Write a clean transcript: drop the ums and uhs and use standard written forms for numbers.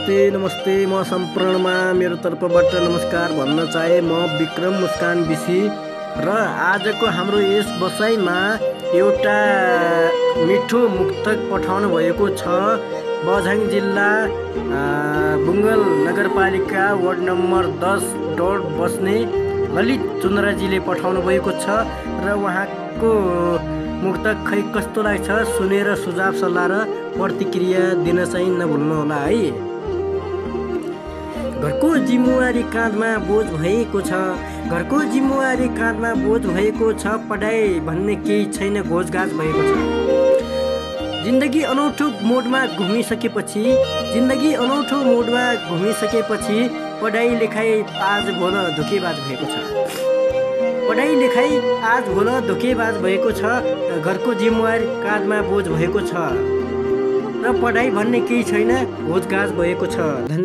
नमस्ते म सम्पूर्णमा मेरो तर्फबाट नमस्कार भन्न चाहे। म विक्रम मुस्कान बिसी र आजको हाम्रो यस बसाइमा एउटा मिठो मुक्तक पठाउनु भएको छ। बझाङ जिल्ला बुङ्गल नगरपालिका वार्ड नम्बर 10 डोड बस्ने ललित चुन्द्राजीले पठाउनु भएको छ र उहाँको मुक्तक खै कस्तो लाग्छ सुनेर सुझाव सल्लाह र प्रतिक्रिया दिन चाहिँ नभुल्नु होला है। घरको जिम्मेवारी काँधमा बोझ भएको छ, घरको जिम्मेवारी काँधमा बोझ भएको छ, पढाइ भन्ने केही छैन घोजघाज भएको छ। जिन्दगी अनौठो मोडमा घुमिसकेपछि पढाइ लेखाइ आज भोल धोकेबाज भएको छ। पढाइ लेखाइ आज भोल धोकेबाज भएको छ, घरको जिम्मेवारी काँधमा बोझ भएको छ र पढाइ भन्ने केही छैन घोजघाज भएको छ। धन्यवाद।